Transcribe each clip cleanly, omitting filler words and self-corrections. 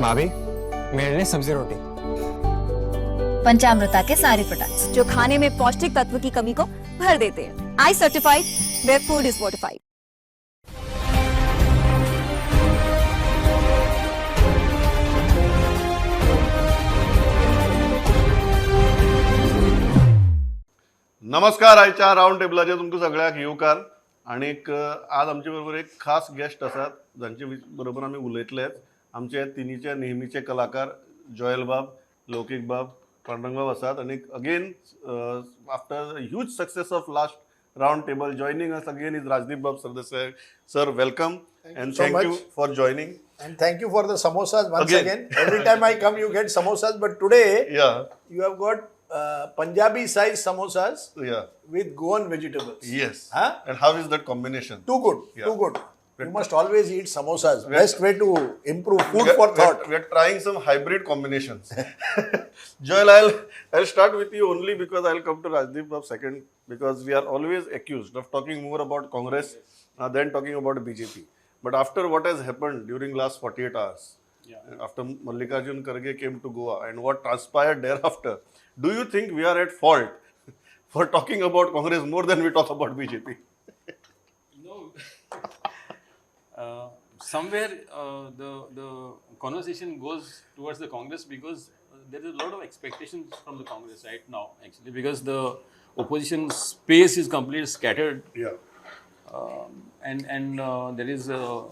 भाभी, मेरे लिए सब्जी रोटी। पंचामृता के सारे प्रोडक्ट्स जो खाने में पौष्टिक तत्व की कमी को भर देते हैं। I certified, where food is fortified. नमस्कार. आयच्या रावंड टेबलाचेर तुमकां सगळ्यांक येवकार. आणीक आज आमचे बरोबर एक खास गेस्ट आसात, जांचे बरोबर आमी उलयतलेच. आमचे तिनीचे नेहमीचे कलाकार जोयल बाब, लौकीक बाब, पांडुरंग बाब आसात. आनी again, after huge success of last round table, joining us again is Rajdeep Bab Sardesai. Sir, welcome and so thank you much. For joining. And thank you for the samosas once Again. Again. Every time I come, you get samosas. But today, yeah you have got Punjabi size samosas yeah with Goan vegetables. Yes. Huh? And how is that combination? Too good. Yeah. Too good. You must always eat samosas. Best way to improve food for thought. We are trying some hybrid combinations. Joel, I'll start with you only because I'll come to Rajdeep Bab second, because we are always accused of talking more about Congress than talking about BJP. But after what has happened during last 48 hours, after Mallikarjun Kharge came to Goa and what transpired thereafter, do you think we are at fault for talking about Congress more than we talk about BJP? No. Somewhere the conversation goes towards the Congress because there is a lot of expectations from the Congress right now, actually, because the opposition space is completely scattered. And there is a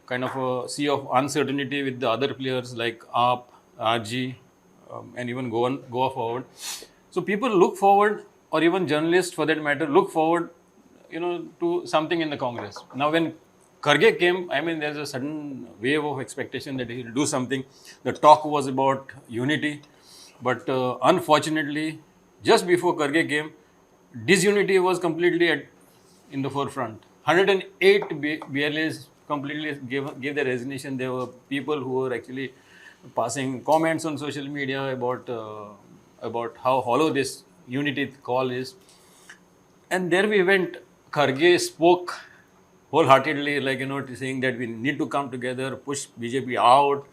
kind of a sea of uncertainty with the other players like AAP, RG, and even Goa Forward. So people look forward, or even journalists for that matter, look forward, to something in the Congress. Now when Kharge came, I mean, there's a sudden wave of expectation that he'll do something. The talk was about unity, but unfortunately, just before Kharge came, disunity was completely in the forefront. 108 BLAs completely gave their resignation. There were people who were actually passing comments on social media about how hollow this unity call is. And there we went. Kharge spoke wholeheartedly, saying that we need to come together, push BJP out,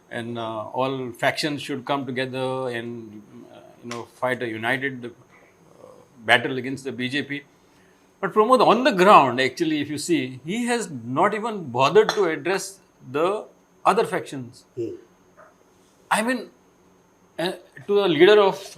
and all factions should come together and fight a united battle against the BJP. But Pramod, on the ground, actually, if you see, he has not even bothered to address the other factions. I mean, to the leader of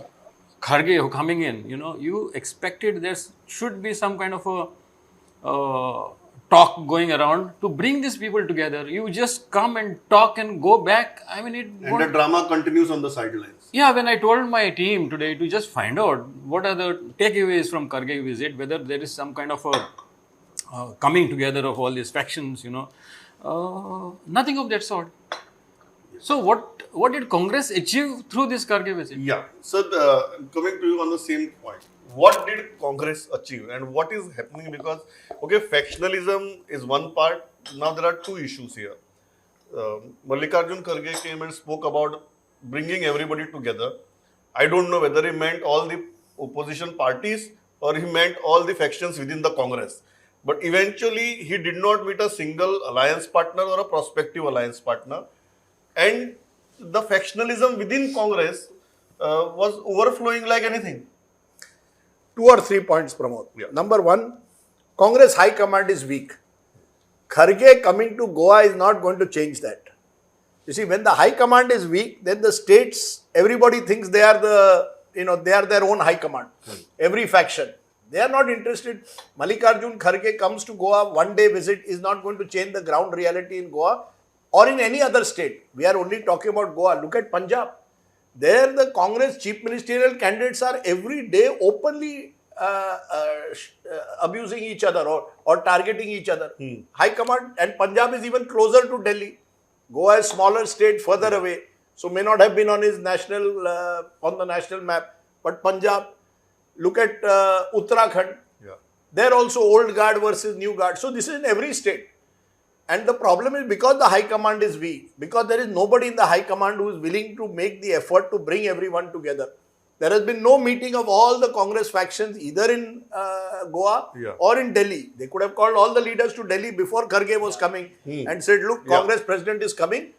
Kharge who coming in, you expected there should be some kind of a talk going around to bring these people together. You just come and talk and go back. I mean, it And the drama continues on the sidelines. Yeah, when I told my team today to just find out what are the takeaways from Kharge visit, whether there is some kind of a coming together of all these factions, nothing of that sort. So what did Congress achieve through this Kharge visit? Yeah. So coming to you on the same point, what did Congress achieve and what is happening? Because, okay, factionalism is one part. Now there are two issues here. Mallikarjun Kharge came and spoke about bringing everybody together. I don't know whether he meant all the opposition parties or he meant all the factions within the Congress. But eventually, he did not meet a single alliance partner or a prospective alliance partner. And the factionalism within Congress was overflowing like anything. 2 or 3 points, Pramod. Yeah. Number one, Congress High Command is weak. Kharge coming to Goa is not going to change that. You see, when the High Command is weak, then the states, everybody thinks they are they are their own High Command. Every faction. They are not interested. Mallikarjun Kharge comes to Goa, one day visit is not going to change the ground reality in Goa or in any other state. We are only talking about Goa. Look at Punjab. There the Congress chief ministerial candidates are every day openly abusing each other or targeting each other. High Command, and Punjab is even closer to Delhi. Goa is smaller state, further away, so may not have been on his national on the national map. But Punjab, look at Uttarakhand. Yeah. There also old guard versus new guard. So this is in every state. And the problem is because the High Command is weak, because there is nobody in the High Command who is willing to make the effort to bring everyone together. There has been no meeting of all the Congress factions either in Goa or in Delhi. They could have called all the leaders to Delhi before Kharge was coming and said, look, Congress president is coming.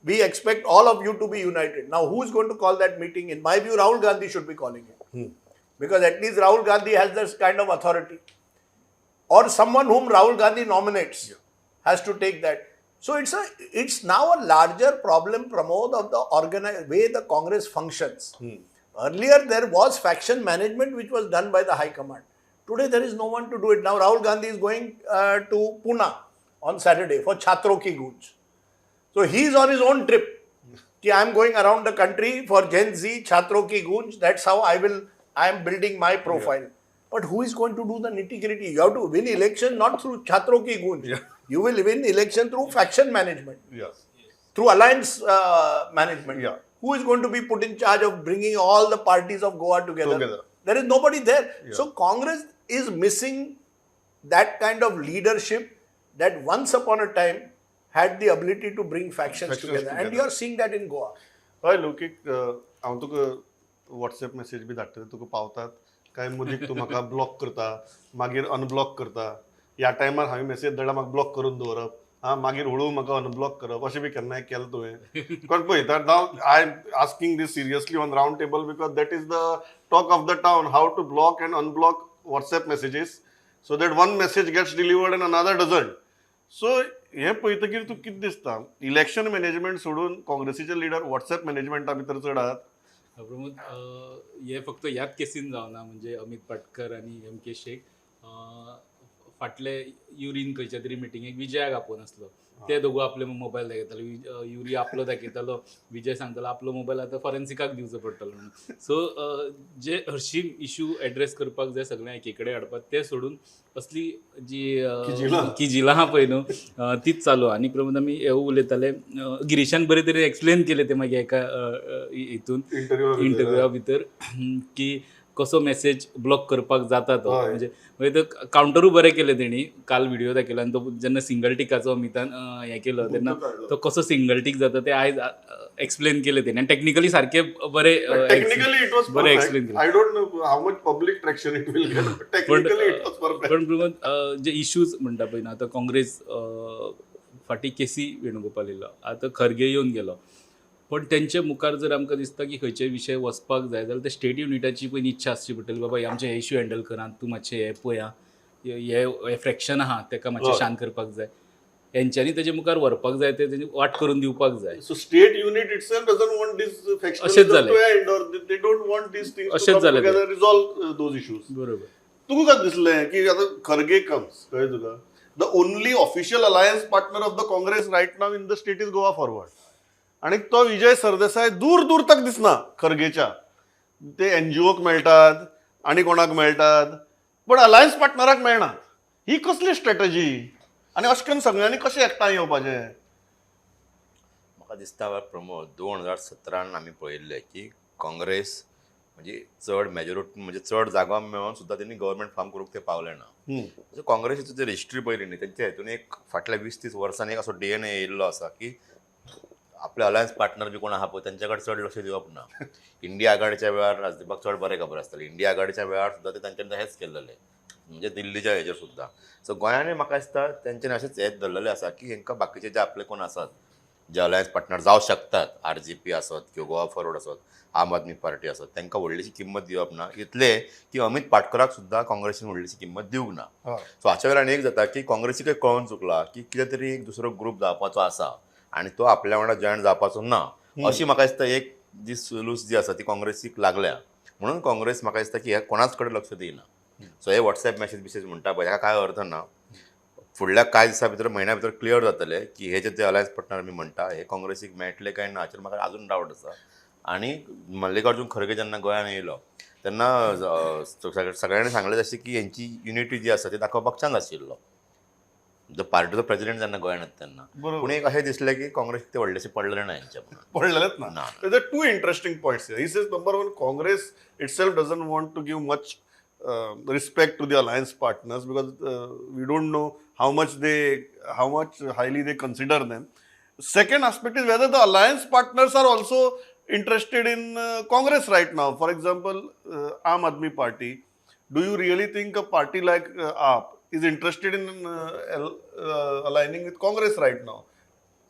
We expect all of you to be united. Now, who is going to call that meeting? In my view, Rahul Gandhi should be calling it. Because at least Rahul Gandhi has this kind of authority. Or someone whom Rahul Gandhi nominates has to take that. So it's now a larger problem, Pramod, of the way the Congress functions. Earlier there was faction management which was done by the High Command. Today there is no one to do it. Now Rahul Gandhi is going to Pune on Saturday for Chhatron Ki Goonj. So he is on his own trip. Ki I am going around the country for Gen Z, Chhatron Ki Goonj. That's how I am building my profile. But who is going to do the nitty gritty? You have to win election not through Chhatron Ki Goonj. You will win election through faction management. Through alliance management. Who is going to be put in charge of bringing all the parties of Goa together? Together. There is nobody there. So Congress is missing that kind of leadership that once upon a time had the ability to bring factions, Factions together. And together. you are seeing that in Goa. हय लौकीक, हांव तुका WhatsApp message बी धाडटा, तुका पावतात काय मदीं तूं म्हाका ब्लॉक करता, मागीर अनब्लॉक करता. ह्या टायमार हांवें मॅसेज धाडला, म्हाका ब्लॉक करून दवरप, आं, मागीर हळू म्हाका अनब्लॉक करप, अशें बी केन्नाय केलें तुवें? कारण पळय, now I am asking this seriously on round table because that is the talk of the town, how to block and unblock WhatsApp messages so that one message gets delivered and another doesn't. So हें पळयतकीर तुका कितें दिसता, election management सोडून काँग्रेसीचे leader WhatsApp मॅनेजमेंटा भितर चड आहात? प्रमोद, हे फक्त ह्याच केसीन जावना, म्हणजे अमित पाटकर आनी एम के शेख. फाटले युरीन खंयच्या तरी मिटिंगेक विजयाक आपोवन आसलो, ते दोगू आपले मोबायल दाखयताले. युरी आपलो दाखयतालो, विजय सांगतालो आपलो मोबायल आतां फॉरेन्सिकाक दिवचो पडटलो म्हणून. सो जे हरशीं इशू एड्रेस करपाक जाय, सगळ्यांक एके कडेन हाडपाक, ते सोडून असली जी किजिलां. किजिलां आहा पळय न्हू, तीच चालू. आनी प्रमोद, आमी हे उलयताले, गिरीशान बरे तरेन एक्सप्लेन केलें तें मागीर एका हितून इंटरव्यू इंटरव्यूआ भितर की कसो मेसेज ब्लॉक करपाक जाता तो. म्हणजे मागीर तो कावंटरूय बरें केलें तेणी. काल व्हिडिओ दाखयलो आनी तो जेन्ना सिंगल टिकाचो अमितान हें केलो तेन्ना तो कसो सिंगल टीक जाता ते आयज एक्सप्लेन केलें तेणी आनी टेक्निकली सारकें बरें technically it was बरें एक्सप्लेन केलें. I don't know how much public traction it will get, technically it was perfect. पण प्रमोद, जे इश्यूज म्हणटा पळय न्हू, आतां काँग्रेस फाटीं केसी वेणुगोपाल येयलो, आतां खरगे येवन गेलो, पण तेंचे मुखार जर आमकां दिसता की खंयचे विशय वचपाक जाय जाल्यार ते स्टेट युनिटाची पयलीं इच्छा आसची पडटली, बाबा हे आमचे हे इश्यू हँडल करात, तूं मातशें हें पळय आं, हे फ्रॅक्शन आहा तेका मातशें शांत करपाक जाय, हेंच्यांनी तेजे मुखार व्हरपाक जाय, ते तेणी वाट करून दिवपाक जाय. So state unit itself doesn't want this अशेंच factionalism जालें. to end, or they don't want these things to अशेंच come जालें ते. together, resolve those issues. बरोबर. तुका कशें दिसलें की आतां खरगे कम्स, कळ्ळें तुका, the only official alliance partner of the Congress right now in the state is Goa Forward, आनी तो विजय सरदेसाय दूर दूर तक दिसना खरगेच्या. ते एन जी ओक मेळटात आनी कोणाक मेळटात, पण अलायन्स पार्टनराक मेळना. ही कसली स्ट्रॅटजी आनी अशें करून सगळ्यांनी कशें एकठांय येवपाचें? म्हाका दिसता प्रमोद, 2017 आमी पळयल्लें की काँग्रेस म्हणजे चड मेजोरिटी, म्हणजे चड जागो मेळोन सुद्दां तेणी गव्हर्मेंट फॉर्म करूंक ते पावले ना. सो काँग्रेसीची जर हिस्ट्री पळयली न्ही, तेंच्या हितून एक फाटल्या 20-30 वर्सांनी एक असो DNA येयल्लो आसा की आपले अलायन्स पार्टनर बी कोण आहा पळय तेंच्या कडेन चड लक्ष दिवप ना. इंडिया आघाडीच्या वेळार राजदीपाक चड बरें खबर आसतलें, इंडिया आघाडीच्या वेळार सुद्दां ते तांच्यांनी हेंच केल्लेलें, म्हणजे दिल्लीच्या हेजेर सुद्दां. सो गोंयांनी म्हाका दिसता तेंच्यांनी अशेंच हें धरलेलें आसा की हेंकां बाकीचे जे आपले कोण आसात जे अलायन्स पार्टनर जावं शकतात, RGP आसत किंवा गोवा फॉरवर्ड आसत, आम आदमी पार्टी आसत, तांकां व्हडलीशी किंमत दिवप ना, इतलें की अमित पाटकराक सुद्दां काँग्रेसीन व्हडलीशी किंमत दिवंक ना. सो हाच्या वेल्यान एक जाता की काँग्रेसीकय कळोन चुकला की कितें तरी एक दुसरो ग्रूप जावपाचो आसा आनी तो आपल्या वांगडा जॉयन जावपाचो ना, अशी म्हाका दिसता एक जी सुलूस जी आसा ती काँग्रेसीक लागल्या. म्हणून काँग्रेस म्हाका दिसता की ह्या कोणाच कडेन लक्ष दिना. सो हे वॉट्सएप मॅसेज बिसेज म्हणटा पळय, हाका कांय अर्थ ना. फुडल्या कांय दिसां भितर, म्हयन्या भितर क्लियर जातलें की हे जे ते अलायन्स पार्टनर आमी म्हणटा हे काँग्रेसीक मेळटले काय ना, हाचेर म्हाका अजून डावट आसा. आनी मल्लिकार्जून खरगे जेन्ना गोंयांत येयलो तेन्ना सगळ्यांनी सांगलें जशें की हेंची युनिटी जी आसा ती दाखोवपाक चान्स आशिल्लो, जो पार्टीचो प्रेजिडेंट जेन्ना गोंयांत येता तेन्ना. पूण एक अशें दिसलें की काँग्रेस ते व्हडलेशें पडलेलें ना हेंच्या मुखार. पडलेलेच ना. ना. There are two interesting points here. He says, number one, Congress itself doesn't want to give much respect to the alliance partners because we don't know how much highly they consider them. Second aspect is whether the alliance partners are also interested in Congress right now. For example, Aam Aadmi Party. Do you really think a party like AAP is interested in aligning with Congress right now?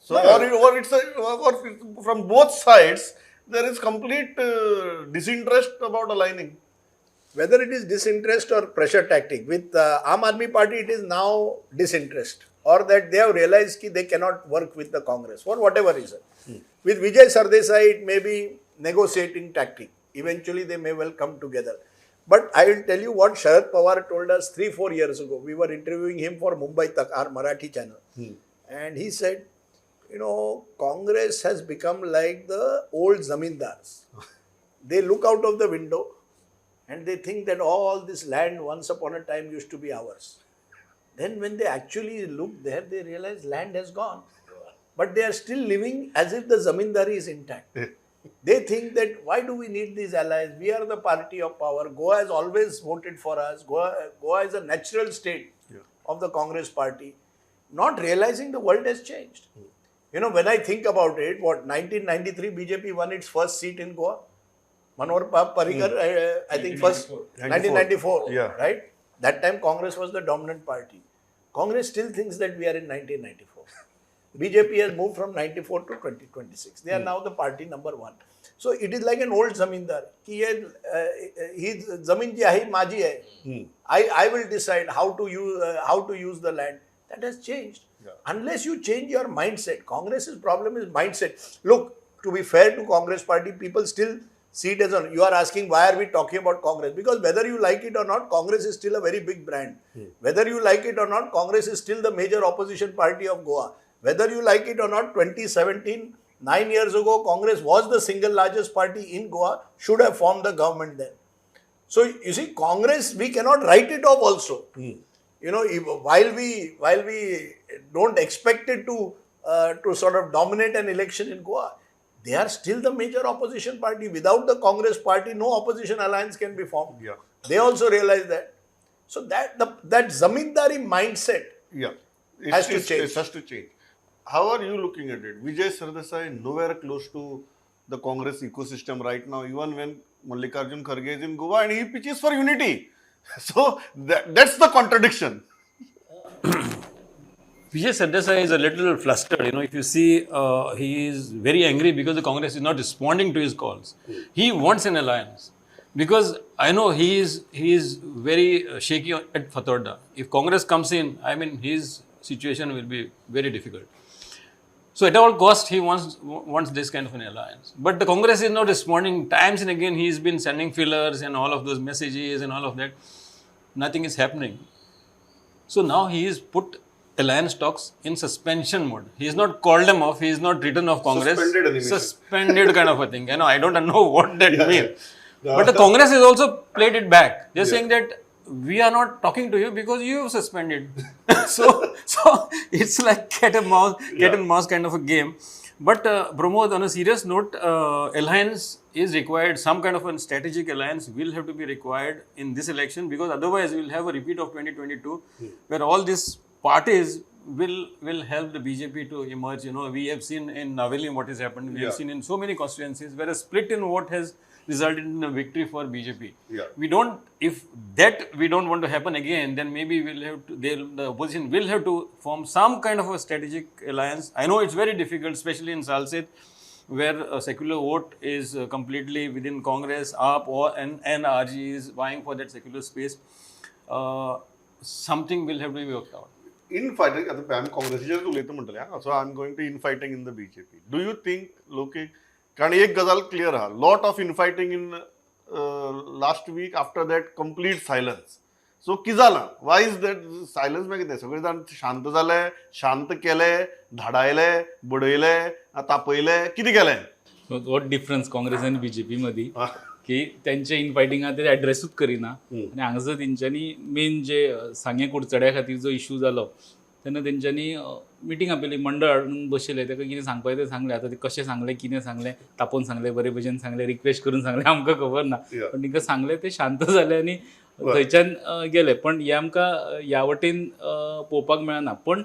So or it's or from both sides there is complete disinterest about aligning. Whether it is disinterest or pressure tactic, with Aam Aadmi Party it is now disinterest, or that they have realized that they cannot work with the Congress for whatever reason. With Vijay Sardesai, it may be negotiating tactic. Eventually they may well come together. But I will tell you what Sharad Pawar told us 3-4 years ago. We were interviewing him for Mumbai Tak, our Marathi channel. And he said, you know, Congress has become like the old zamindars. They look out of the window and they think that all this land once upon a time used to be ours. Then when they actually look there, they realize land has gone. But they are still living as if the zamindari is intact. They think that why do we need these allies? We are the party of power. Goa has always voted for us. Goa is a natural state of the Congress party. Not realizing the world has changed. You know, when I think about it, what, 1993 BJP won its first seat in Goa? Manohar Parrikar, I think first, 1994, Yeah. right? That time Congress was the dominant party. Congress still thinks that we are in 1994. BJP has moved from 94 to 2026. They are now the party number one. So it is like an old zamindar. Ki ye, hi zamin ji आहे माझी आहे. I will decide how to use the land. That has changed. Yeah. Unless you change your mindset. Congress's problem is mindset. Look, to be fair to Congress party, people still see it as on. You are asking why are we talking about Congress? Because whether you like it or not, Congress is still a very big brand. Whether you like it or not, Congress is still the major opposition party of Goa. Whether you like it or not, 2017, 9 years ago, Congress was the single largest party in Goa, should have formed the government then. So you see, Congress, we cannot write it off also. You know, if, while we don't expect it to sort of dominate an election in Goa, they are still the major opposition party. Without the Congress party, no opposition alliance can be formed. Yeah. They also realize that. So that that zamindari mindset has to change. It has to change. How are you looking at it? Vijay Sardesai nowhere close to the Congress ecosystem right now, even when Mallikarjun Kharge is in Goa and he pitches for unity. So that's the contradiction. Vijay Sardesai is a little flustered. You know, if you see, he is very angry because the Congress is not responding to his calls. He wants an alliance because I know he is very shaky at Fatorda. If Congress comes in, I mean, his situation will be very difficult. So at all cost, he wants this kind of an alliance. But the Congress is not responding. Times and again, he's been sending fillers and all of those messages and all of that. Nothing is happening. So now he is put alliance talks in suspension mode. He has not called them off. He is not written off Congress. Suspended animation. Suspended kind of a thing. You know, I don't know what that means. Yeah. But the Congress has also played it back. They're saying that we are not talking to you because you have suspended. so it's like cat and mouse kind of a game. But Pramod, on a serious note, alliance is required. Some kind of a strategic alliance will have to be required in this election, because otherwise we will have a repeat of 2022, where all these parties will help the BJP to emerge. You know, we have seen in Navelim what has happened. We have seen in so many constituencies where a split in vote has resulted in a victory for BJP. Yeah. We don't, if that we don't want to happen again, then maybe we'll have to, the opposition will have to form some kind of a strategic alliance. I know it's very difficult, especially in Salcete, where a secular vote is completely within Congress, AAP or and RG is vying for that secular space. Something will have to be worked out. Infighting, I am Congress, so I am going to infighting in the BJP. Do you think, लोक, कारण एक गजाल clear आहा, lot of infighting in last week, after that complete silence. So कितें जालां, Y is that silence? मागीर कितें सगळे जाण शांत जाले, शांत केले, धाडायले, बडयले, तापयले, कितें केलें? What difference Congress आनी बीजेपी मदीं की तेंचे इनफायटिंग आहा ते एड्रेसूच करिना आनी हांगासर तेंच्यांनी मेन जे सांगें कुडचड्या खातीर जो इशू जालो तेन्ना तेंच्यांनी मिटींग आपयली, मंडळ हाडून बसयलें, ताका कितें सांगपाचें तें सांगलें. आतां तें कशें सांगलें, कितें सांगलें, तापोवन सांगलें, बरे भशेन सांगलें, रिक्वेस्ट करून सांगलें, आमकां खबर ना, पण तांकां सांगलें ते शांत जाले आनी थंयच्यान गेले. पण हें आमकां ह्या वटेन पळोवपाक मेळना. पण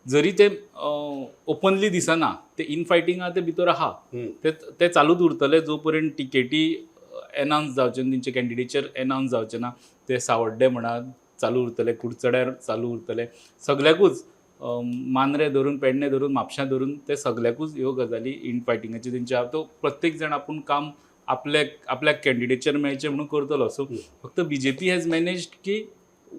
जरी ते ओपनली दिसना, ते इनफायटींग आहा ते भितर आहा, ते चालूच उरतले जो पर्यंत टिकेटी एनावन्स जावचे ना, तेंचे कॅन्डिडेचर एनावन्स जावचे ना, ते सावड्डे म्हणा चालू उरतले, कुडचड्यार चालू उरतले, सगल्याकूच. मांद्रे धरून, पेडणे धरून, म्हापशां धरून ते सगल्याकूच ह्यो गजाली इनफायटिंगाच्यो तेंच्या. तो प्रत्येक जाण आपूण काम आपल्याक आपल्याक कॅन्डिडेचर मेळचें म्हणून करतलो. सो फक्त बीजेपी हॅज मॅनेज्ड की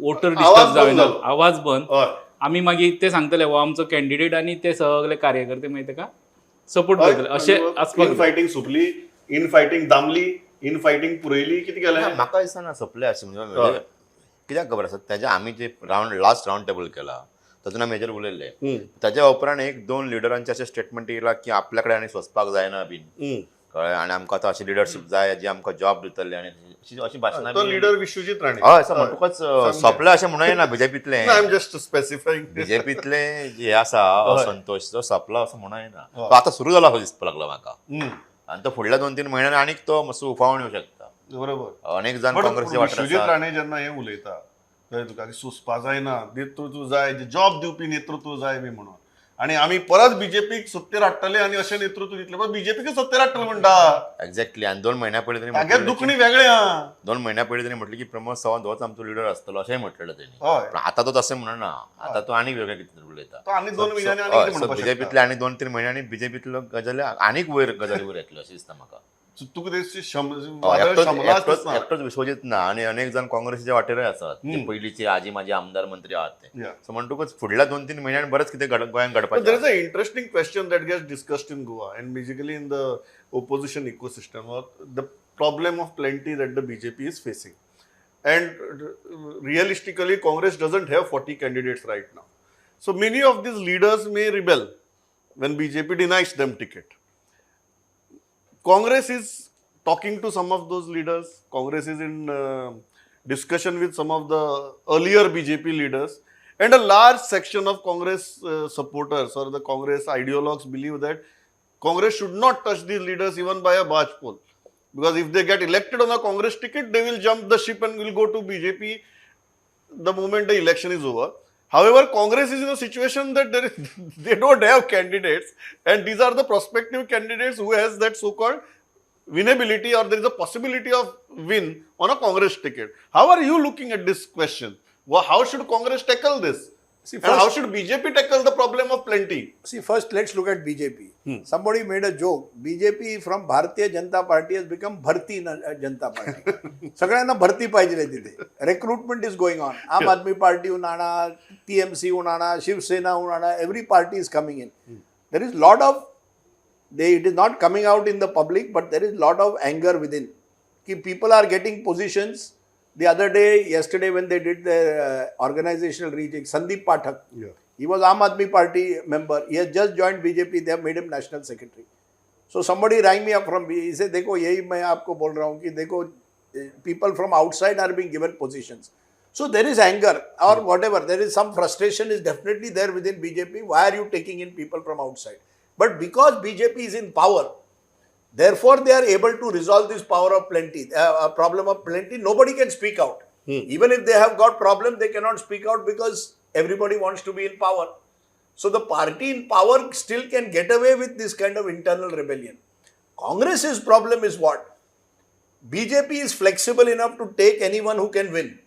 वोटर आवाज डिस्टर्ब बंद जावना, जालो. आवाज बंद. हय. आमी मागीर ते सांगतले हो आमचो कॅन्डिडेट आनी ते सगळे कार्यकर्ते मागीर ताका सपोर्ट करतले अशें आसपाक इन जाय. फायटींग सोंपली, इन फायटींग दामली, इन फायटींग पुरयली, कितें केलें? ना, म्हाका दिसना सोंपलें अशें. म्हणजे कित्याक खबर आसा, तेज्या आमी जे रावंड लास्ट रावंड टेबल केला तातूंत आमी हेजेर उलयल्ले. ताज्या उपरांत एक दोन लिडरांचे अशें स्टेटमेंट येयला की आपल्या कडेन आनी सोंसपाक जायना बीन, कळ्ळें, आनी आमकां आतां अशी लिडरशीप जाय जी आमकां जॉब दितली आनी अशी अशी भाशणां तो बी. लिडर विश्वजीत राणे. हय, सो म्हणटकच सोंपलें अशें म्हणूं येना बीजेपींतलें. I am just specifying. बीजेपींतलें जे आसा असंतोश तो सोंपला असो म्हणूं येना. तो आतां सुरू जाला असो दिसपाक लागला म्हाका आनी तो फुडल्या 2-3 म्हयन्यांनी आनीक तो मातसो उफावण येवं शकता. बरोबर. अनेक जाण बट काँग्रेसच्या वाटेर विश्वजीत आसात. राणे जेन्ना हें उलयता, कळ्ळें तुका, की सोंसपा जायना, नेतृत्व जाय, जॉब दिवपी नेतृत्व जाय बी म्हणून, आनी आमी परत बीजेपीक सत्तेर हाडटले आनी अशें नेतृत्व दितले, पण बीजेपीक सत्तेर हाडटले म्हणटा. एक्झॅक्टली. आनी 2 म्हयन्या पयलीं तेणी तागे म्हटलेलें दुखणी वेगळें आहा. 2 म्हयन्या पयलीं तेणी म्हटलें की प्रमोद सावंत होच आमचो लिडर आसतलो अशेंय म्हटलेलें तेणी. हय. पण आतां तो तशें म्हणना, आतां तो आनीक वेगळें कितें तरी उलयता. तो आनी 2 म्हयन्यांनी आनी कितें म्हणपाक शकता. बीजेपींतले आनी 2-3 म्हयन्यांनी बीजेपींतलो गजाली आनीक वयर गजाली वयर येतल्यो अशें दिसता म्हाका. तुका ते शमला एकटोच एकटोच विश्वजीत ना आनी अनेक जाण काँग्रेसीच्या वाटेरय आसात, ते पयलींचे आजी माजी आमदार मंत्री आहात ते. सो म्हणटकूच फुडल्या 2-3 म्हयन्यांनी बरेंच कितें गोंयांत But there is घडपाचें. an interesting question that gets discussed in Goa and basically in the opposition ecosystem, or the problem of plenty that the BJP is facing. And realistically, Congress doesn't have 40 candidates right now. So many of these leaders may rebel when BJP denies them ticket. Congress is talking to some of those leaders. Congress is in discussion with some of the earlier BJP leaders. And a large section of Congress supporters or the Congress ideologues believe that Congress should not touch these leaders even by a barge pole. Because if they get elected on a Congress ticket, they will jump the ship and will go to BJP the moment the election is over. However, Congress is in a situation that there is, they don't have candidates, and these are the prospective candidates who has that so-called winnability, or there is a possibility of win on a Congress ticket. How are you looking at this question? Well, how should Congress tackle this? See, And how should BJP tackle the problem of plenty? See, first let's look at BJP. Somebody made a joke. BJP from Bharatiya Janata Party has become Bharti Janata Party. सगळ्यांना भरती पाहिजे तिथे. Recruitment is going on. आम आदमी पार्टीहून आणा, टीएमसीहून आणा, शिवसेनाहून आणा, every party is coming in. There is lot of they it is not coming out in the public, but there is lot of anger within की people are getting positions. The other day, yesterday, when they did their organizational rejig, Sandeep Pathak, he was Aam Aadmi Party member. He has just joined BJP. They have made him national secretary. So somebody rang me up from, he said, देखो यही मैं आपको बोल रहा हूँ कि देखो, people from outside are being given positions. So there is anger or whatever. There is some frustration is definitely there within BJP. Why are you taking in people from outside? But because BJP is in power, therefore they are able to resolve this power of plenty, problem of plenty. Nobody can speak out. Even if they have got problem, they cannot speak out because everybody wants to be in power. So the party in power still can get away with this kind of internal rebellion. Congress's problem is what? BJP is flexible enough to take anyone who can win.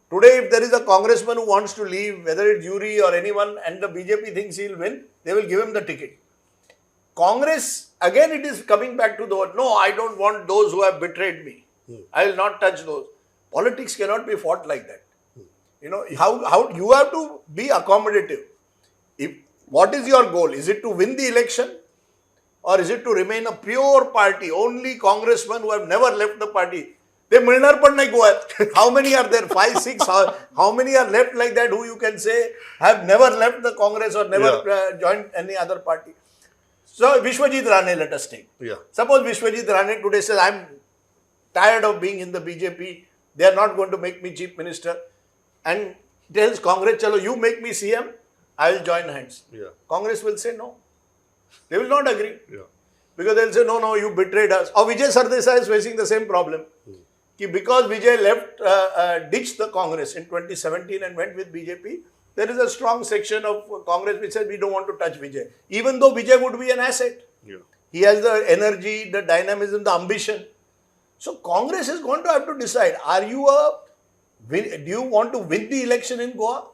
Today, if there is a congressman who wants to leave, whether it's Yuri or anyone, and the BJP thinks he'll win, they will give him the ticket. Congress, again, it is coming back to the word, no, I don't want those who have betrayed me. I will not touch those. Politics cannot be fought like that. You know, how you have to be accommodative. If what is your goal? Is it to win the election? Or is it to remain a pure party? Only congressmen who have never left the party. ते मिळणार पण नाही गोव्यात. How many are there? 5, 6? How many are left like that who you can say have never left the Congress or never joined any other party? So Vishwajit Rane, let us take. Suppose Vishwajit Rane today says, I'm tired of being in the BJP. They are not going to make me chief minister. And tells Congress, chalo, you make me CM, I will join hands. Congress will say no. They will not agree. Because they will say, no, no, you betrayed us. Or Vijay Sardesai is facing the same problem. Ki because Vijay left, ditched the Congress in 2017 and went with BJP, there is a strong section of Congress which says we don't want to touch Vijay. Even though Vijay would be an asset. He has the energy, the dynamism, the ambition. So Congress is going to have to decide, do you want to win the election in Goa?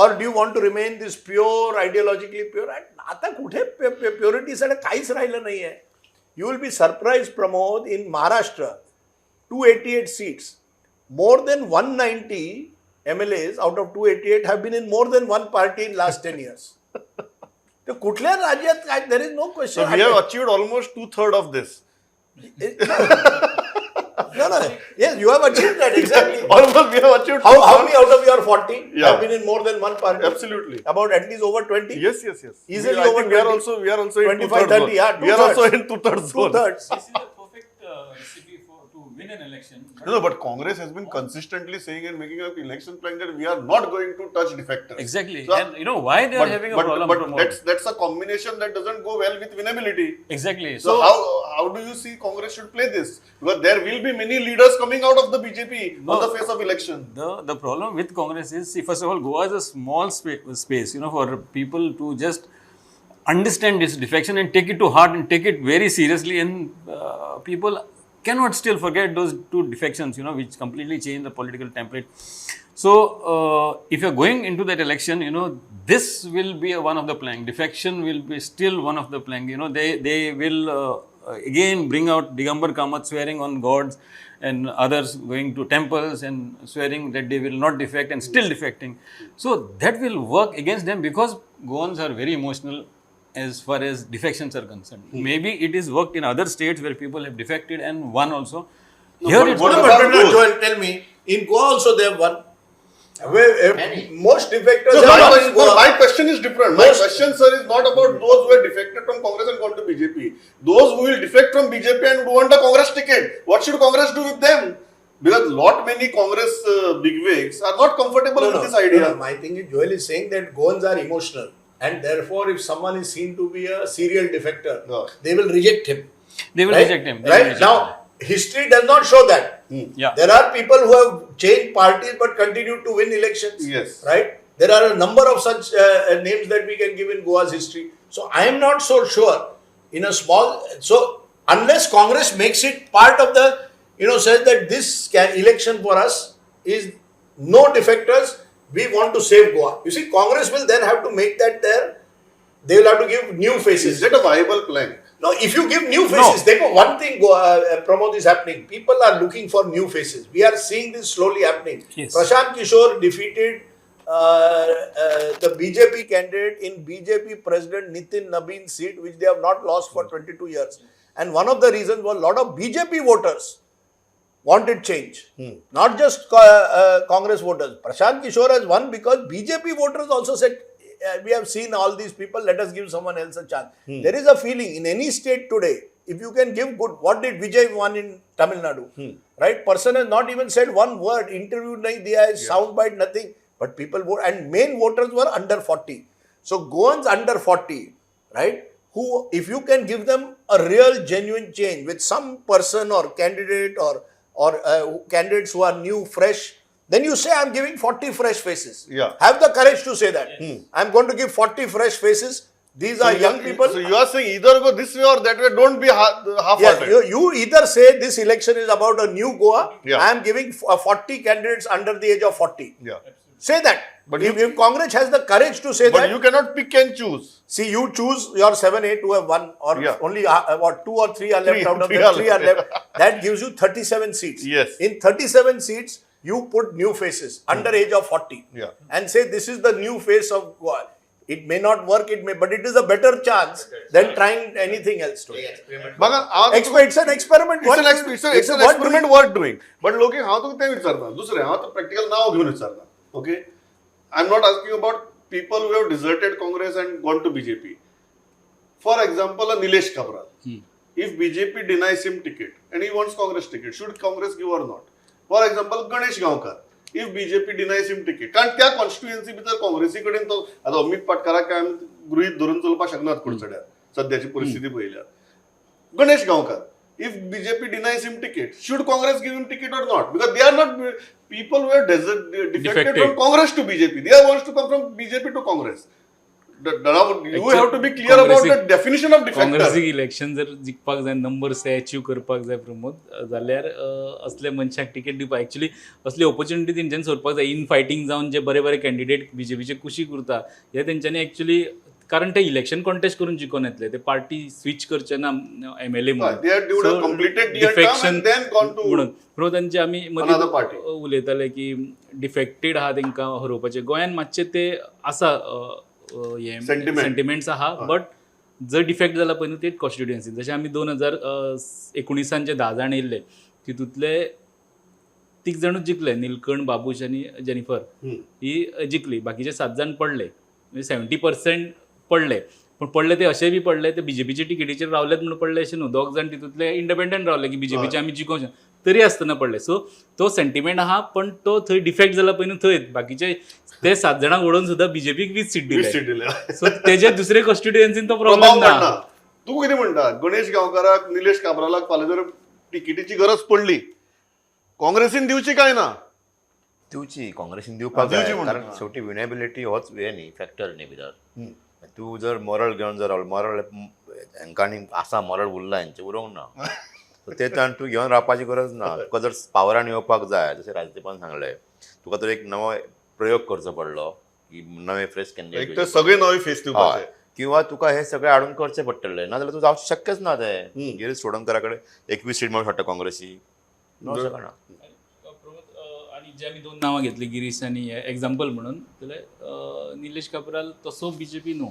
Or do you want to remain this pure, ideologically pure? And आता कुठे प्युरिटीसाठी काहीच राहिलं नाही आहे. You will be surprised, Pramod, in Maharashtra 288 seats, more than 190 MLAs out of 288 have been in more than one party in last 10 years. तर कुठल्या राज्यात काय, there is no So question. We have achieved almost two third of this. No. Yes, you have achieved that, exactly. Almost we have achieved. How many out of your 40 Yeah. have been in more than one party? Absolutely. About at least over 20? Yes. Easily I over think we are 20. also we are also in 25, two-thirds 30, zone. yeah, We are also two-thirds. in two-thirds zone. Two-thirds. This is a perfect recipe for to win an election. No, no, but Congress has been consistently saying and making an election plan that we are not going to touch defectors. Exactly. So- And you know why they are But, having a but, problem, but Pramod? that's a combination that doesn't go well with winnability. Exactly. So, how do you see Congress should play this? Because there will be many leaders coming out of the BJP on No. the face of election. The problem with Congress is, see, first of all, Goa is a small space, you know, for people to just understand this defection and take it to heart and take it very seriously. And people cannot still forget those two defections, you know, which completely changed the political template. So, if you're going into that election, you know, this will be one of the plank. Defection will be still one of the plank. You know, they will again bring out Digambar Kamath swearing on gods and others going to temples and swearing that they will not defect and still defecting. So that will work against them because Goans are very emotional as far as defections are concerned. Maybe it is worked in other states where people have defected and won also. Here but it's what No, about but, no, those? Joel, tell me, in Goa also they have won. Where, most defectors No, have my, won in question, no, Goa. my question is different. My question, sir, is not about those who have defected from Congress and gone to BJP. Those who will defect from BJP and want a Congress ticket. What should Congress do with them? Because lot many Congress bigwigs are not comfortable No, with no, this idea. No, no, my thing is, Joel is saying that Goans are emotional, and therefore, if someone is seen to be a serial defector, No. they will reject him. They will right? reject him. They will Right? reject Now, history does not show that. Yeah. There are people who have changed parties but continue to win elections. Yes. Right? There are a number of such names that we can give in Goa's history. So I am not so sure. In a small, so unless Congress makes it part of the, you know, says that this election for us is no defectors, we want to save Goa. You see, Congress will then have to make that their, they will have to give new faces. Is that a viable plan? No, if you give new faces, they go, one thing, Pramod, is happening. People are looking for new faces. We are seeing this slowly happening. Yes. Prashant Kishor defeated the BJP candidate in BJP President Nitin Nabin's seat, which they have not lost for 22 years. And one of the reasons was a lot of BJP voters wanted change. Not just Congress voters. Prashant Kishor has won because BJP voters also said, we have seen all these people, let us give someone else a chance. There is a feeling in any state today, if you can give good, what did Vijay won in Tamil Nadu? Right? Person has not even said one word, interview nahi diya hai, sound bite, nothing. But people vote, and main voters were under 40. So Goans under 40, right? Who, if you can give them a real genuine change with some person or candidate or candidates who are new, fresh, then you say, I'm giving 40 fresh faces. Yeah. Have the courage to say that. I'm going to give 40 fresh faces. These are young people. So you are saying either go this way or that way. Don't be half-hearted. Yeah, you either say this election is about a new Goa. Yeah. I am giving 40 candidates under the age of 40. Yeah. Say that. But if Congress has the courage to say But that. you cannot pick and choose. See, you choose your 7, 8 who have won, or Yeah. only what 2 or 3 are left Three, out of three them, are 3 are left. left. That gives you 37 seats. Yes. In 37 seats, you put new faces under age of 40. Yeah. And say this is the new face of Goa. It may not work, it may, but it is a better chance than trying anything else today. बघा, हांव It's an experiment. It's an experiment worth doing. But लोक हांव तुका तें विचारता, दुसरें हांव तुका प्रॅक्टिकल नांव घेवन विचारता. Okay, I am not asking about people who have deserted Congress and gone to BJP. For example, a Nilesh Cabral. If BJP denies him ticket and he wants Congress ticket, should Congress give or not? For example, Ganesh Gaonkar. If BJP denies him ticket, कारण त्या constituency भितर काँग्रेसी कडेन तो आतां अमित पाटकाराक आमी गृहीत धरून चलपाक शकनात कुडचड्यार सद्याची परिस्थिती पळयल्यार. Ganesh Gaonkar, if BJP denies him ticket, should Congress give him ticket or not? Because they are not people who have defected from Congress to BJP. They are wants to come from BJP to Congress. Now you have to be clear about the definition of defector. काँग्रेसीक election जर जिखपाक जाय, numbers ते achieve करपाक जाय प्रमोद, जाल्यार असले मनशाक टिकेट दिवपाक एक्चुली असली ऑपॉर्च्युनिटी तेंच्यांनी सोदपाक जाय. इन फायटींग जावन जे बरे बरे कॅन्डिडेट बीजेपीचे कुशीक उरता हे तेंच्यांनी एक्चुली, कारण ते इलेक्शन कॉन्टेस्ट करून जिखून येतले, ते पार्टी स्विच करचे ना एमएलए म्हणून. They had So, completed their term defection and then gone to म्हणून प्रमोद तांचे आमी another party. मदीं उलयताले की डिफेक्टेड आहा तेंकां हरोवपाचें. गोंयान मातशें ते आसा हें Sentiment. Sentiments आहा, बट जर डिफेक्ट जाला पळय न्हू तेच कॉन्स्टिट्युएन्सी. जशें आमी 2019 जे 10 जाण येयल्ले तितूंतले 3 जाणूच जिखले, निलकंठ, बाबूश आनी जेनिफर ही जिखली, बाकीचे 7 जाण पडले, म्हणजे 70% पडले. पण पडले ते अशेय बी पडले ते बीजेपीचे टिकेटीचेर रावलेच म्हणून पडले अशें न्हू, 2 जाण तितूंतले इंडिपेंडंट रावले की बीजेपीचे आमी जिखोवंक शकना, तरी आसतना पडले. सो तो सेंटिमेंट आहा, पण तो थंय डिफेक्ट जाला पळय न्हू थंय बाकीचे ते 7 जाणांक उडोवन सुद्दां बीजेपीक 20 सीट वीस दिले. सीट दिल्या. सो तेजे दुसरे कॉन्स्टिट्युएन्सीन तो प्रभाव प्रॉब्लेम ना. पडना. तूं कितें म्हणटा, गणेश गांवकाराक, निलेश काब्रालाक फाल्यां जर तिकेटीची गरज पडली काँग्रेसीन दिवची काय ना? दिवची, काँग्रेसीन दिवपाक दिवची जाय, म्हणून. कारण शेवटी विनेबिलिटी होच हे न्ही फॅक्टर न्ही भितर. तूं जर मोरल घेवन जर रावलो, मोरल हेंकां आनी आसा मोरल उरला हेंचें उरोंक ना, सो ते ताण तूं घेवन रावपाची गरज ना. तुका जर पावरान येवपाक जाय, जशें राजदीपान सांगलें, तुका तर एक नवो प्रयोग करचो पडलो की नवे फ्रेश एक तर कॅन्डिडेट सगळे नवे फेस दिवपाचे, किंवा तुका हे सगळे हाडून करचे पडटले, नाजाल्यार तूं जावचें शक्यच ना तें. गिरीश चोडणकरा कडेन 21 सीट मेळूंक शकता काँग्रेसी, मेळूंक शकना. प्रमोद, आनी जे आमी 2 नांवां घेतली गिरीश आनी एग्जाम्पल म्हणून, जाल्यार निलेश काब्राल तसो बीजेपी न्हू,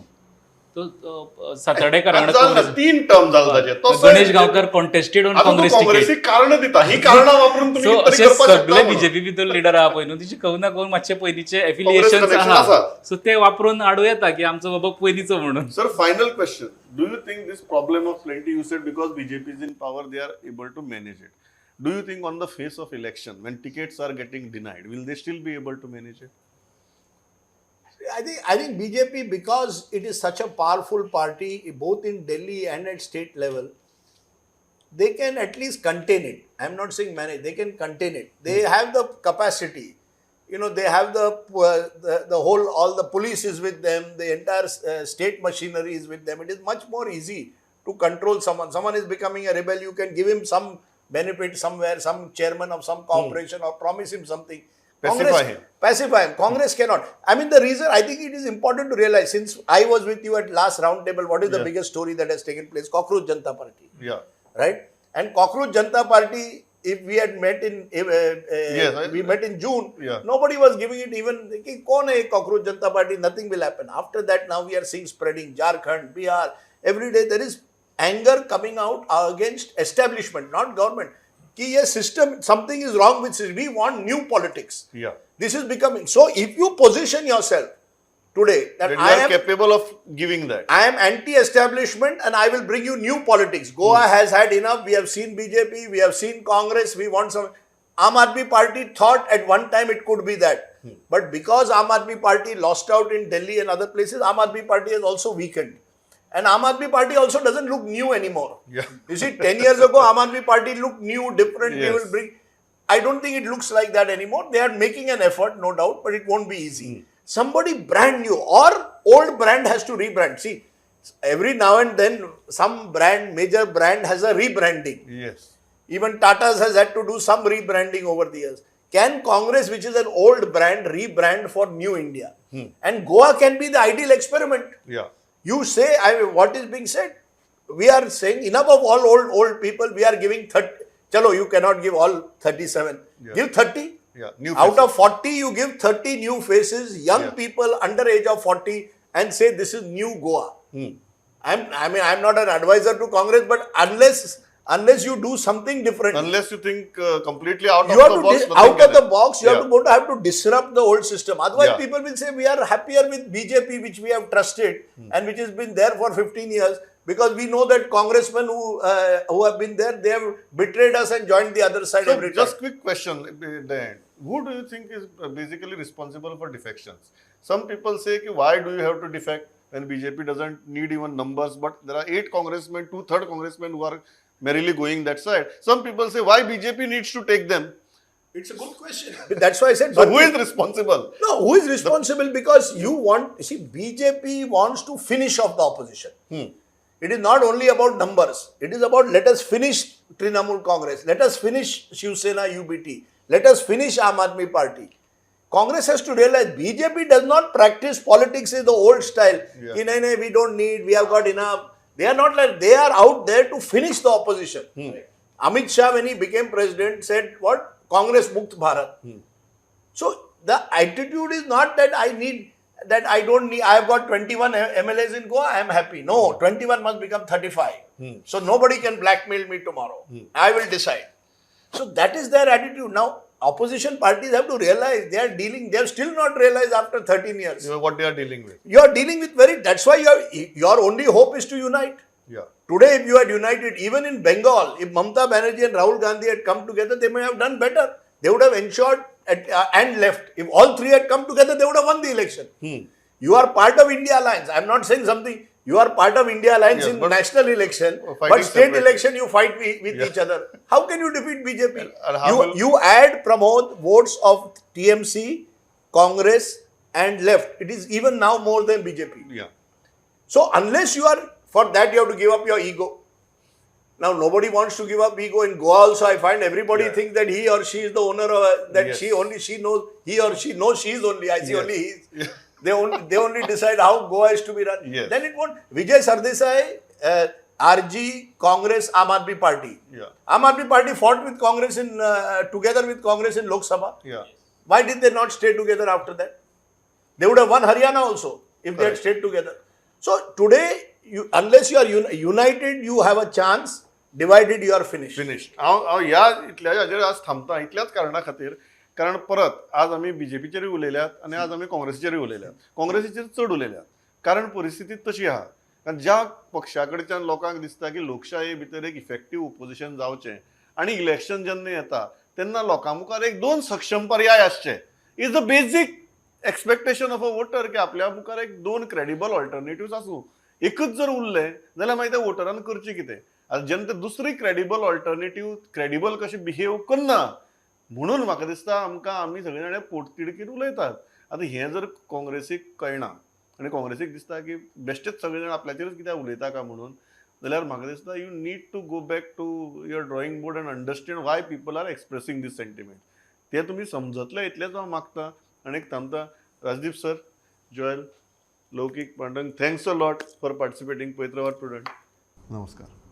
तो सातार्डेकार आतां जालें ना, 3 टर्म जाले ताचे. तसो गणेश गांवकर कॉन्टेस्टेड ऑन आतां तूं काँग्रेस टिकेट. काँग्रेसीक कारणां दिता, ही कारणां वापरून तुमी सो कितें तरी अशे करपाक शकता सगळे म्हणून. बीजेपी भितर लिडर आहा पळय न्हू, तेजी कहून ना कहून मातशे पयलींचे एफिलिएशन connection आहा, आसा. सो ते वापरून हाडूं येता की आमचो बाबा पयलींचो म्हणून. Sir, final question. Do you think this problem of plenty, you said because BJP is in power, they are able to manage it. Do you think on the face of election, when tickets are getting denied, will they still be able to manage it? I think BJP, because it is such a powerful party, both in Delhi and at state level, they can at least contain it. I am not saying manage, they can contain it. They have the capacity. You know, they have the whole, all the police is with them, the entire state machinery is with them. It is much more easy to control someone. Someone is becoming a rebel, you can give him some benefit somewhere, some chairman of some corporation, or promise him something. Pacify Congress, him. Pacify him. Congress cannot. I mean, the reason, I think it is important to realize, since I was with you at last round table, what is the biggest story that has taken place? Cockroach Janata Party. Yeah. Right? And Cockroach Janata Party, if we had met in Yes, we met in June, Yeah. nobody was giving it even, ki kaun hai Cockroach Janata Party, nothing will happen. After that, now we are seeing spreading, Jharkhand, Bihar, every day there is anger coming out against establishment, not government. Ki ye system, something is wrong with system. We want new politics. Yeah. This is becoming, so if you position yourself today that That you I are am capable of giving that. I am anti-establishment and I will bring you new politics. Goa has had enough. We have seen BJP, we have seen Congress, we want some. Aam Aadmi Party thought at one time it could be that. But because Aam Aadmi Party lost out in Delhi and other places, Aam Aadmi Party has also weakened. And Aam Aadmi Party also doesn't look new anymore. Yeah. You see, 10 years ago, Aam Aadmi Party looked new, different. We Yes. will bring. I don't think it looks like that anymore. They are making an effort, no doubt, but it won't be easy. Somebody brand new or old brand has to rebrand. See, every now and then, some brand, major brand has a rebranding. Yes. Even Tata's has had to do some rebranding over the years. Can Congress, which is an old brand, rebrand for New India? And Goa can be the ideal experiment. Yeah. You say, I mean, what is being said? We are saying enough of all old people. We are giving 30. Chalo, you cannot give all 37. Yeah. Give 30. Yeah. New Out faces. of 40, you give 30 new faces, young Yeah. people under age of 40, and say this is new Goa. I'm not an advisor to Congress, but unless you do something different, Unless you think completely out you of have the to box. nothing out of can the happen. box. You have Yeah. to go to have to disrupt the old system. Otherwise, Yeah. people will say we are happier with BJP, which we have trusted and which has been there for 15 years, because we know that congressmen who have been there, they have betrayed us and joined the other side So every just time. quick question at the end. Who do you think is basically responsible for defections? Some people say, ki, why do you have to defect when BJP doesn't need even numbers? But there are 8 congressmen, 2/3 congressmen who are merrily going that side. Some people say, why BJP needs to take them? It's a good question. That's why I said. So who is responsible? No, who is responsible? Because you want, see, BJP wants to finish off the opposition. It is not only about numbers. It is about let us finish Trinamool Congress. Let us finish Shiv Sena UBT. Let us finish Aam Aadmi Party. Congress has to realize BJP does not practice politics in the old style. Yeah. Ki, nahi, nahi, we don't need, we have got enough. They are not like, they are out there to finish the opposition. Amit Shah, when he became president, said what? Congress Mukt Bharat. So the attitude is not that I need, that I don't need, I have got 21 MLAs in Goa, I am happy. No, 21 must become 35. So nobody can blackmail me tomorrow. I will decide. So that is their attitude. Now, opposition parties have to realize they are dealing, they have still not realized after 13 years. You know, what they are dealing with. You are dealing with very, that's why you are, your only hope is to unite. Yeah. Today, if you had united, even in Bengal, if Mamata Banerjee and Rahul Gandhi had come together, they may have done better. They would have ensured at, and left. If all three had come together, they would have won the election. You are part of India Alliance. I am not saying something. You are part of India Alliance Yes, in but- national election, Fighting but state separately. election you fight with each other. How can you defeat BJP? And how You, you add Pramod votes of TMC, Congress, and left. It is even now more than BJP. Yeah. So unless you are, for that you have to give up your ego. Now nobody wants to give up ego. In Goa also I find everybody Yeah. thinks that he or she is the owner of, that Yes. she only, she knows, he or she knows she is only, I see Yes. only he is. They only decide how Goa is to be run. Yes. Then it won't. Vijay Sardesai, RG, Congress, Aam Aadmi Party. Yeah. Aam Aadmi Party fought with Congress in, together with Congress in Lok Sabha. Yeah. Why did they not stay together after that? They would have won Haryana also if they had Correct. stayed together. So today, you, unless you are united, you have a chance. Divided, you are finished. Finished. हांव हांव ह्या इतल्या हाजेर आज थांबता इतल्याच कारणा खातीर, कारण परत आज आमी बीजेपीचेरूय उलयल्यात आनी आज आमी काँग्रेसीचेरूय उलयल्यात. काँग्रेसीचेर चड उलयल्यात कारण परिस्थिती तशी आहा. कारण ज्या पक्षा कडच्यान लोकांक दिसता की लोकशाये भितर एक इफेक्टीव ओपोजिशन जावचें आनी इलेक्शन जेन्ना येता तेन्ना लोकां मुखार एक दोन सक्षम पर्याय आसचे, is the basic expectation of a voter की आपल्या मुखार एक दोन क्रेडिबल ऑल्टरनेटिव्स आसूं. एकच जर उरलें जाल्यार मागीर त्या वोटरान करचें कितें? आनी जेन्ना ते दुसरी क्रेडिबल ऑल्टरनेटीव क्रेडिबल कशें बिहेव करना म्हणून म्हाका दिसता आमकां आमी सगळे जाणां पोटतिडकीन उलयतात. आतां हें जर काँग्रेसीक कळना आनी काँग्रेसीक दिसता की बेश्टेच सगळे जाण आपल्याचेरूच कित्याक उलयता काय म्हणून, जाल्यार म्हाका दिसता you need to go back to your drawing board and understand why people are expressing this sentiment. ते तुमी समजतले इतलेंच हांव मागता आनी एक थांबता. Rajdeep sir, Joel, Loukik, Pandurang, thanks a lot for participating. पळयत रावात प्रुडंट. नमस्कार.